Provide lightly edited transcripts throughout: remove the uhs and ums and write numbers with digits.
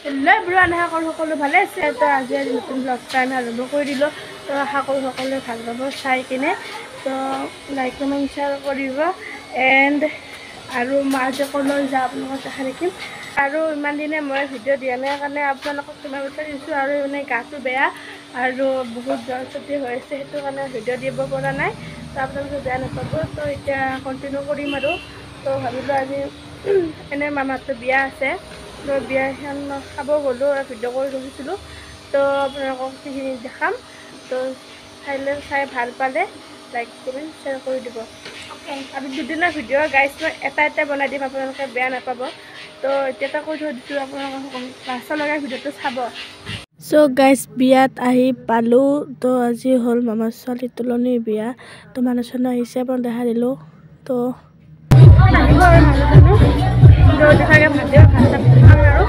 Hello' everyone, আশা কৰোঁ সকলো ভালে আছে। তো আজি আজি নতুন ব্লগ এটা আমি আৰম্ভ কৰি দিলোঁ। তো আশা কৰোঁ সকলোৱে ভাল পাব চাই কিনে। তো লাইক, কমেণ্ট, শ্বেয়াৰ কৰিব। এণ্ড আৰু মই আজি ক'লৈ যাওঁ আপোনালোকক দেখাই থাকিম। আৰু ইমান দিনে মই ভিডিঅ' দিয়া নাই কাৰণে আপোনালোকক ক্ষমা বিচাৰিছোঁ। আৰু মানে গাটো বেয়া আৰু বহুত জ্বৰ চৰ্দি হৈ আছে, সেইটো কাৰণে ভিডিঅ' দিব পৰা নাই। তো আপোনালোকে বেয়া নাপাব। তো এতিয়া কণ্টিনিউ কৰিম আৰু। তো ভাবিলোঁ আজি এনে মামাহঁতৰ বিয়া আছে, তো বিয়াখন খাব গ'লোঁ আৰু ভিডিঅ' কৰি ৰখিছিলোঁ। তো আপোনালোকক সেইখিনি দেখাম। তো চাইলে চাই ভাল পালে লাইক, কমেণ্ট, শ্বেয়াৰ কৰি দিব। আৰু দুদিনৰ ভিডিঅ' গাইছ মই এটা এটা বনাই দিম, আপোনালোকে বেয়া নাপাব। তো এতিয়া এটা কৈ থৈ দিছোঁ, আপোনালোকে লাষ্টৰ লগাই ভিডিঅ'টো চাব। চ' গাইজ, বিয়াত আহি পালোঁ। তো আজি হ'ল মামাৰ ছোৱালী তোলনিৰ বিয়া। তো মানুহ চানুহ আহিছে, আপোনাক দেখাই দিলোঁ। তো আহিব আৰু মানুহ চানুহ। তো দেখাকে ভাত দিব, ভাত চাত খাম আৰু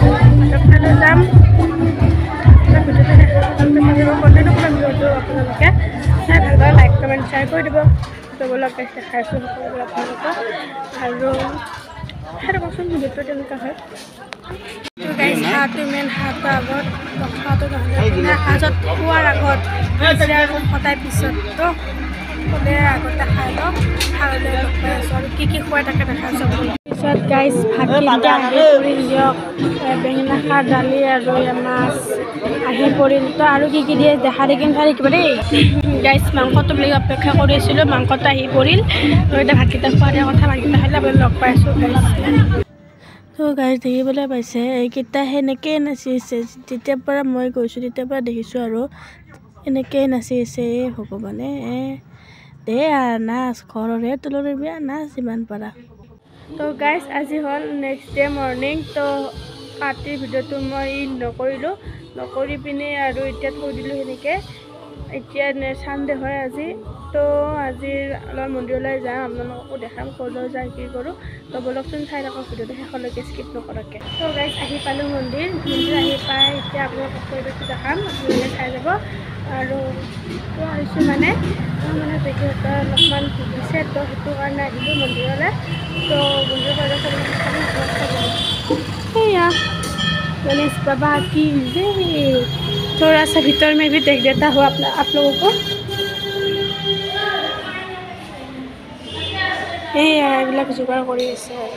ভাত খাই লৈ যাম। ভিডিঅ'টো কণ্টিনিউ কৰিম। ভিডিঅ'টো আপোনালোকে চাই ভাল পালে লাইক, কমেণ্ট, শ্বেয়াৰ কৰি দিব। তো ব'লক গাইজ, দেখাই আছোঁ সকলোবোৰ আপোনালোকক। আৰু চাই থাককচোন ভিডিঅ'টো কেনেকুৱা হয়। তো গাইজ, হাঁহটো মেইন, হাঁহটো আগত খোৱাটো, নহ'লে সাজত খোৱাৰ আগত সদায় পিছত। তো ক'লে আগতে খাই লওঁ, খাই লৈ লগ পাই আছোঁ আৰু কি কি খুৱাই তাকে দেখাই আছোঁ আপোনালোকক। পিছত গাইজ, ভাতকেইটা আহি পৰিল দিয়ক। বেঙেনা খাৰ, দালি আৰু মাছ আহি পৰিল। তো আৰু কি কি দিয়ে দেখা থাকিম, চাই থাকিব দেই। গাইজ, মাংসটো বুলি অপেক্ষা কৰি আছিলোঁ, মাংসটো আহি পৰিল। তো এতিয়া ভাতকেইটা খোৱা দিয়া কথা, ভাতকেইটা খালে আপোনাক লগ পাই আছোঁ গাইজ। তো গাইজ, দেখিবলৈ পাইছে এইকেইটা সেনেকৈয়ে নাচি আছে। যেতিয়াৰ পৰা মই গৈছোঁ তেতিয়াৰ পৰা দেখিছোঁ আৰু এনেকৈয়ে নাচি আছে। এই ভগৱানে, এ দে আৰু নাচ, ঘৰৰে তুলনি বিয়া, নাচ যিমান পাৰা। তো গাইজ, আজি হ'ল নেক্সট ডে মৰ্ণিং। তো কাতিৰ ভিডিঅ'টো মই নকৰিলোঁ, নকৰি পিনে আৰু এতিয়া থৈ দিলোঁ সেনেকৈ। এতিয়া চানডে হয় আজি। তো আজি অলপ মন্দিৰলৈ যাম, আপোনালোককো দেখাম ক'লৈ যাওঁ, কি কৰোঁ। তো ব'লকচোন, চাই থাকক ভিডিঅ'টো শেষলৈকে স্কিপ নকৰাকৈ। তো গাইজ, আহি পালোঁ মন্দিৰ। মন্দিৰ আহি পাই এতিয়া আপোনালোকক পৰিৱেশটো দেখাম, আপোনালোকে চাই যাব। আৰু তো আহিছোঁ মানে মানে পেহীহঁতৰ অলপমান ভুগিছে, তো সেইটো কাৰণে আহিলোঁ মন্দিৰলৈ। তো মন্দিৰৰ সেয়া गणेश बाबा की जय। थोड़ा सा भीतर में भी देख देता हूँ आप लोगों को। এইয়া এইবিলাক যোগাৰ কৰি আছে আৰু।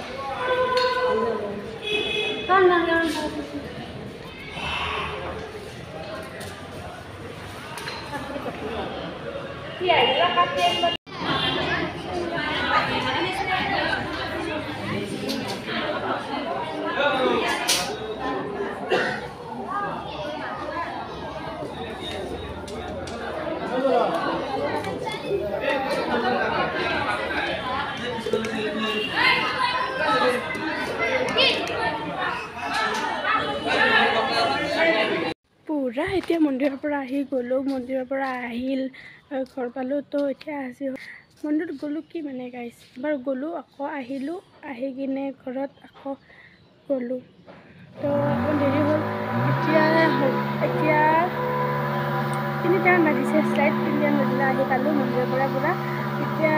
পূৰা এতিয়া মন্দিৰৰ পৰা আহি গ'লোঁ, মন্দিৰৰ পৰা আহিল ঘৰ পালোঁ। তো এতিয়া আজি মন্দিৰত গ'লোঁ কি মানে গাইজ, এবাৰ গ'লোঁ আকৌ আহিলোঁ, আহি কিনে ঘৰত আকৌ গ'লোঁ। তো অকণ দেৰি হ'ল। এতিয়া এতিয়া 3টামান বাজিছে, শ্লাইড 3টামান বাজিলে আহি পালোঁ মন্দিৰৰ পৰা পূৰা। এতিয়া